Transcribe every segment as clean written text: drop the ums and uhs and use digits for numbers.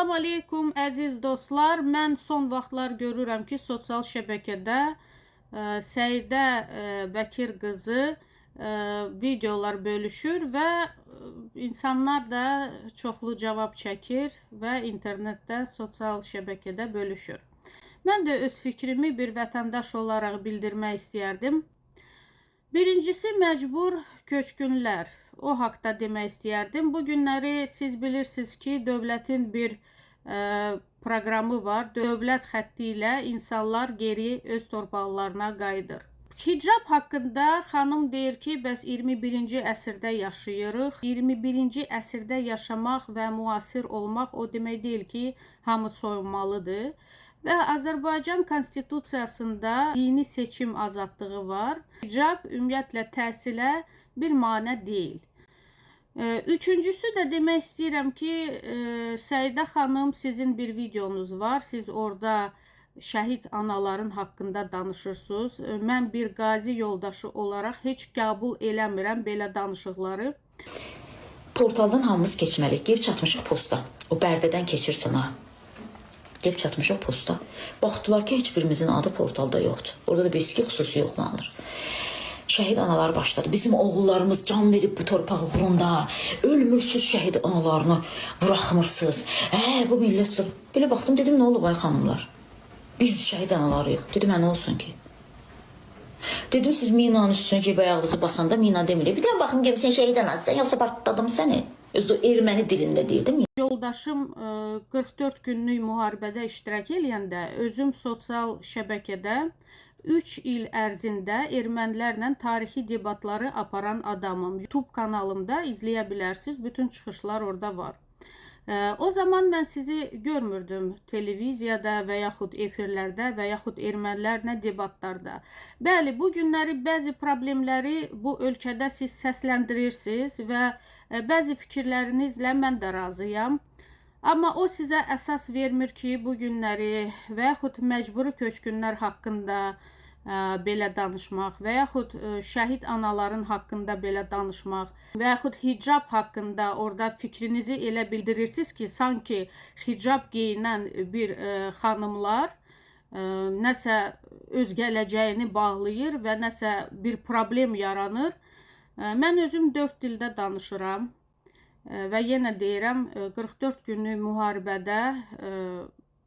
Salam aleykum əziz dostlar. Mən son vaxtlar görürəm ki, sosial şəbəkədə Səidə Bəkir qızı videolar bölüşür və insanlar da çoxlu cavab çəkir və internetdə, sosial şəbəkədə bölüşür. Mən də öz fikrimi bir vətəndaş olaraq bildirmək istəyərdim. Birincisi məcbur köçkünlər. O haqda demək istəyərdim. Bu günləri siz bilirsiniz ki, dövlətin bir proqramı var. Dövlət xətti ilə insanlar geri öz torpaqlarına qayıdır. Hicab haqqında xanım deyir ki, bəs 21-ci əsrdə yaşayırıq. 21-ci əsrdə yaşamaq və müasir olmaq o demək deyil ki, hamı soyunmalıdır. Və Azərbaycan Konstitusiyasında dini seçim azadlığı var. Hicab ümumiyyətlə təhsilə bir mane deyil. Üçüncüsü də demək istəyirəm ki, Səidə xanım, sizin bir videonuz var. Siz orada şəhid anaların haqqında danışırsınız. Mən bir qazi yoldaşı olaraq heç qəbul eləmirəm belə danışıqları. Portaldan hamımız keçməliyik. Gəlib çatmışıq posta. O Bərdədən keçirsən ha. Gəlib çatmışıq posta. Baxdılar ki, heç birimizin adı portalda yoxdur. Orada da bilirsiz ki, xüsusi yoxlanılır. Şəhid analar başladı. Bizim oğullarımız can verib bu torpaq uğrunda. Ölmürsüz, şəhid analarını buraxmırsınız. Hə, bu millət. Belə baxdım, dedim, nə olub ay xanımlar? Biz şəhid analarıyıq. Dedim, hə, nə olsun ki? Dedim, siz minanın üstünə cib ayağınızı basanda mina demir. Bir dənə baxım gəlib sən şəhid anasısan, yoxsa partladım səni. Özü erməni dilində deyirdim. Yoldaşım 44 günlük müharibədə iştirak eləyəndə özüm sosial şəbəkədə 3 il ərzində ermənilərlə tarixi debatları aparan adamım. YouTube kanalımda izləyə bilərsiniz. Bütün çıxışlar orada var. O zaman mən sizi görmürdüm televiziyada və yaxud efirlərdə və yaxud ermənilərlə debatlarda. Bəli, bu günləri bəzi problemləri bu ölkədə siz səsləndirirsiniz və bəzi fikirlərinizlə mən də razıyam. Amma o sizə əsas vermir ki, bu günləri və yaxud məcburi köçkünlər haqqında belə danışmaq və yaxud şəhid anaların haqqında belə danışmaq və yaxud hicab haqqında orada fikrinizi elə bildirirsiniz ki, sanki hicab geyinən bir xanımlar nəsə öz gələcəyini bağlayır və nəsə bir problem yaranır. Mən özüm 4 dildə danışıram. Və yenə deyirəm, 44 günlük müharibədə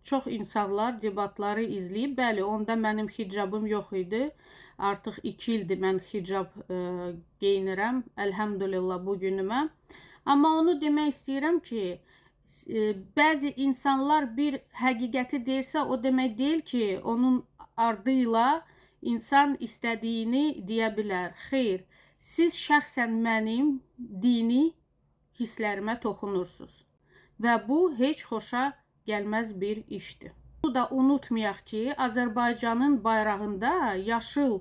çox insanlar debatları izləyib. Bəli, onda mənim hicabım yox idi. Artıq 2 ildir mən hicab geyinirəm. Əlhəmdülillah bu günümə. Amma onu demək istəyirəm ki, bəzi insanlar bir həqiqəti deyirsə, o demək deyil ki, onun ardıyla insan istədiyini deyə bilər. Xeyr, siz şəxsən mənim dini hisslərimə toxunursunuz və bu heç xoşa gəlməz bir işdir. Bunu da unutmayaq ki, Azərbaycanın bayrağında yaşıl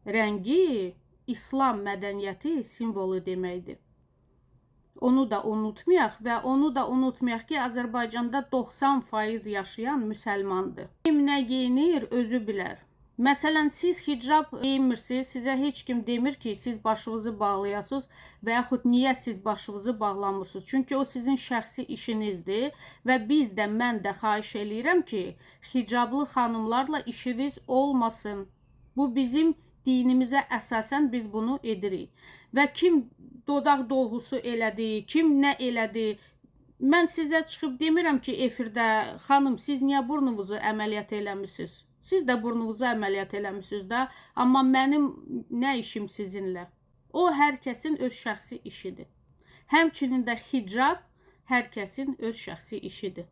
rəngi İslam mədəniyyəti simvolu deməkdir. Onu da unutmayaq və onu da unutmayaq ki, Azərbaycanda 90% yaşayan müsəlmandır. Kim nə geyinir, özü bilər. Məsələn, siz hicab geyinmirsiniz, sizə heç kim demir ki, siz başınızı bağlayasınız və yaxud niyə siz başınızı bağlamırsınız. Çünki o sizin şəxsi işinizdir və biz də, mən də xahiş eləyirəm ki, hicablı xanımlarla işiniz olmasın. Bu bizim dinimizə əsasən biz bunu edirik. Və kim dodaq dolğusu elədi, kim nə elədi, mən sizə çıxıb demirəm ki, efirdə, xanım, siz niyə burnunuzu əməliyyat eləmisiniz? Siz də burnunuzu əməliyyat eləmisiniz də, amma mənim nə işim sizinlə? O, hər kəsin öz şəxsi işidir. Həmçinin də hicab hər kəsin öz şəxsi işidir.